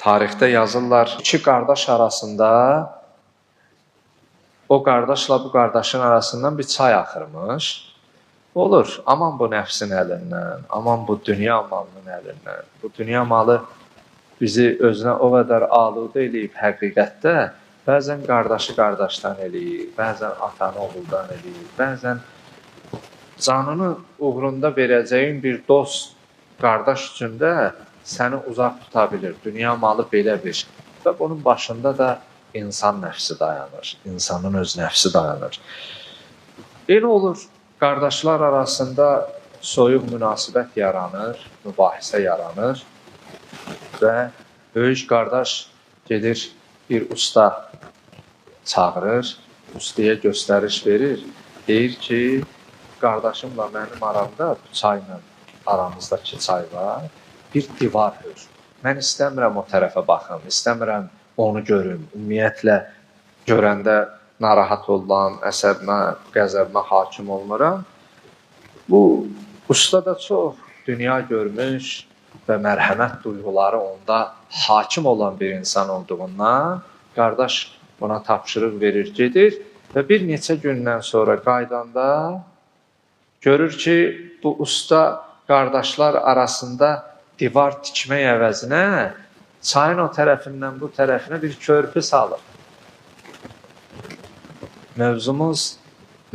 Tarixdə yazırlar, iki qardaş arasında o qardaşla bu qardaşın arasından bir çay axırmış. Olur. Aman bu nəfsin əlindən, aman bu dünya malının əlindən. Bu dünya malı bizi özünə o qədər aludə eləyib həqiqətdə, bəzən qardaşı qardaşdan eləyir, bəzən atanı oğuldan eləyir, bəzən canını uğrunda verəcəyin bir dost, qardaş üçün də səni uzaq tuta bilir. Dünya malı belə bir. Və bunun başında da insan nəfsi dayanır. İnsanın öz nəfsi dayanır. Elə olur, qardaşlar arasında soyuq münasibət yaranır, mübahisə yaranır və böyük qardaş gedir bir usta çağırır, ustaya göstəriş verir. Deyir ki, qardaşımla mənim aramda bu çayla aramızdakı çay var, bir divar hör. Mən istəmirəm o tərəfə baxım, istəmirəm onu görüm. Ümumiyyətlə görəndə narahat oluram, əsəbimə, qəzəbimə hakim olmuram. Bu usta da çox dünya görmüş və mərhəmət duyğuları onda hakim olan bir insan olduğundan qardaş buna tapşırıq verir, gedir və bir neçə gündən sonra qayıdanda görür ki, bu usta qardaşlar arasında divar tikmək əvəzinə çayın o tərəfindən bu tərəfinə bir körpü salır. Mövzumuz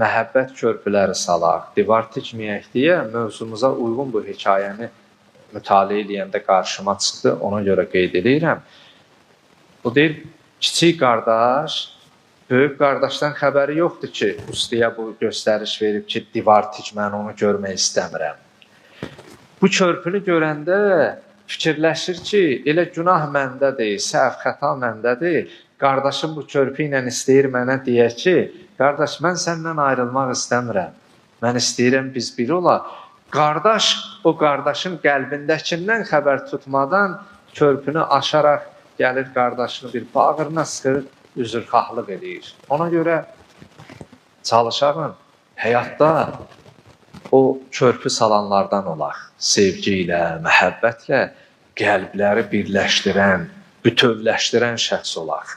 məhəbbət körpüləri salaq, divar tikməyək deyə mövzumuza uyğun bu hekayəni mütaliə eləyəndə qarşıma çıxdı, ona görə qeyd eləyirəm. O deyir, kiçik qardaş, böyük qardaşdan xəbəri yoxdur ki, ustaya bu göstəriş verib ki, divar tik, mən onu görmək istəmirəm. Bu körpünü görəndə fikirləşir ki, elə günah məndədir, səhv, xəta məndədir. Qardaşım bu körpü ilə istəyir mənə deyək ki, qardaş, mən səndən ayrılmaq istəmirəm. Mən istəyirəm biz bir olaq. Qardaş o qardaşın qəlbindəkindən xəbər tutmadan körpünü aşaraq gəlir qardaşını bir bağrına sıxır, üzrxahlıq eləyir. Ona görə çalışağın həyatda o körpü salanlardan olaq. Sevgi ilə, məhəbbətlə qəlbləri birləşdirən, bütövləşdirən şəxs olaq.